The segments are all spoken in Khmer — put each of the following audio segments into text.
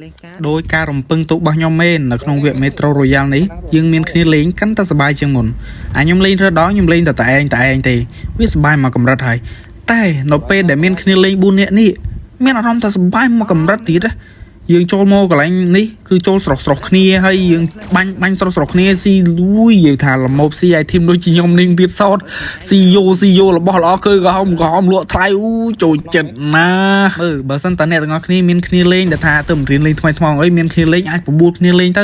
លេងការ ដោយការរំពឹងទុករបស់ខ្ញុំមែននៅក្នុងវគ្គ Metro Royale នេះយើងមានគ្នាលេងកាន់តែសប្បាយជាងមុនអាខ្ញុំលេងរើដងខ្ញុំលេងតែតែឯងតែឯងទេវាសប្បាយមកកម្រិតហើយតែនៅពេលដែលមានគ្នាលេង4នាក់នេះមានអារម្មណ៍ថាសប្បាយមកកម្រិតទៀតណាយើងចូលមកកន្លែងនេះគឺចូលស្រស់ស្រស់គ្នាហើយយើងបាញ់បាញ់ស្រស់ស្រស់គ្នាស៊ីលួយនិយាយថាល្មមស៊ី item ដូចជាខ្ញុំនឹងទៀតសតស៊ីយោស៊ីយោរបស់ល្អគឺក្រហមក្រហមលក់ថ្លៃអូចូលចិត្តណាស់មើលបើសិនតាអ្នកទាំងអស់គ្នាមានគ្នាលេងដែលថាទៅរៀនលេងថ្មីថ្មោងអីមានគ្នាលេងអាចបបួលគ្នាលេងទៅ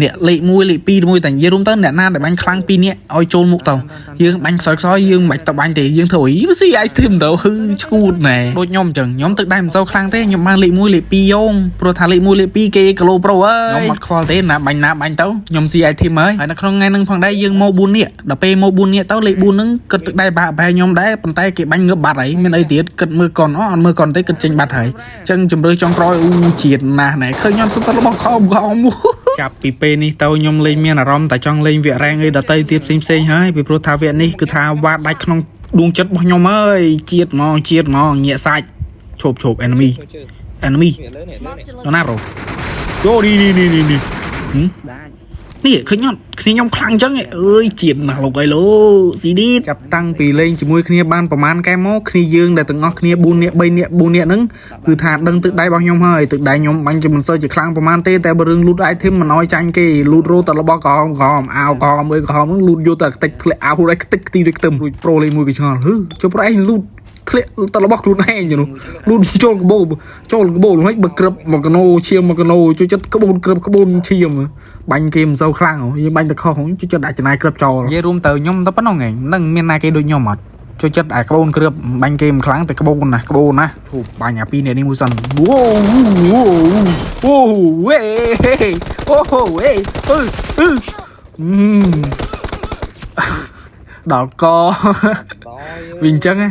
អ្នកលេខ1លេខ2មួយតែនិយាយរួមទៅអ្នកណាដែលបាញ់ខ្លាំង2នាក់ឲ្យចូលមុខទៅយើងបាញ់ខ្សោយខ្សោយយើងមិនបាច់ទៅបាញ់ទេយើងធ្វើអីស៊ី item ទៅហឺឈួតណែដូចខ្ញុំអញ្ចឹងខ្ញុំទឹកដៃមិនសូវខ្លាំងទេខ្ញុំបានលេខ1លេខ2យោងព្រោះថាលេខ1លេខ2គេគីឡូប្រូអើយខ្ញុំអត់ខ្វល់ទេណាបាញ់ណាបាញ់ទៅខ្ញុំស៊ី item ហើយហើយនៅក្នុងថ្ងៃហ្នឹងផងដែរយើងមក4នាក់ដល់ពេលមក4នាក់ទៅលេខ4ហ្នឹងគិតទឹកដៃបាក់បែខ្ញុំដែរប៉ុន្តែគេបាញ់ងើបបាត់ហើយមានអីទៀតគិតមើលកុនអត់មើលកុនទេគិតចេញបាត់ហើយអញ្ចឹងជំរឿចុងក្រោយអូជាតិណាស់ណែឃើញខ្ញុំសុទ្ធតែរបស់ខំខំ ចាប់ពីពេលនេះទៅខ្ញុំលេងមានអារម្មណ៍តែចង់លេងវគ្គរ៉េងអីដតីទៀតផ្សេងផ្សេងៗហើយពីព្រោះថាវគ្គនេះគឺថាវ៉ាដាច់ក្នុងដួងចិត្តរបស់ខ្ញុំហើយជាតិហ្មងជាតិហ្មងញាក់សាច់ឈប់ឈប់ enemy ជួយជើ enemy នេះលើនេះលើនេះ ដល់ណាប្រូចូលនេះនេះនេះនេះហឹម ដាច់ នេះឃើញអត់គ្នាខ្ញុំខ្លាំងចឹងឯងអើយជាតិណាស់លោកអីលោស៊ីឌីចាប់តាំងពីលេងជាមួយគ្នាបានប្រហែលកែមកគ្នាយើងដែលទាំងអស់គ្នា4នាក់3នាក់4នាក់ហ្នឹងគឺថាដឹងទឹកដៃរបស់ខ្ញុំហើយទឹកដៃខ្ញុំបាញ់ជាមិនសូវជាខ្លាំងប្រហែលទេតែបើរឿងលូត item មិនអោយចាញ់គេលូតរោតែរបស់ក្រហមក្រហមអាវក្រហមអីក្រហមហ្នឹងលូតយកតែខ្ទេចធ្លាក់អាវខ្លួនឯងខ្ទេចខ្ទីដូចខ្ទឹមរួចប្រូលេងមួយគេឆ្ងល់ហឺចុះប្រឯងលូតធ្លាក់តែរបស់ខ្លួនឯងចឹងនោះលូតចូលកបោចូលកបោហ្នឹងបើក្រឹបមកកណូឈាមមកកណូជួយចិត្តក្បូនក្រឹបក្បូនឈាម បាញ់គេមិនសូវខ្លាំងហ៎យើងបាញ់តែខុសហ៎ជួយចិត្តដាក់ចំណាយក្រឹបចោលនិយាយរួមទៅខ្ញុំទៅប៉ុណ្ណឹងឯងនឹងមានណាគេដូចខ្ញុំអត់ជួយចិត្តអាក្បូនក្រឹបបាញ់គេមិនខ្លាំងតែក្បូនណាក្បូនណាធូបបាញ់អាពីរនាក់នេះមួយសិនវ៉ូវ៉ូអូវេអូហូវេអឺអឺដល់ក ដល់ វាអញ្ចឹងហ៎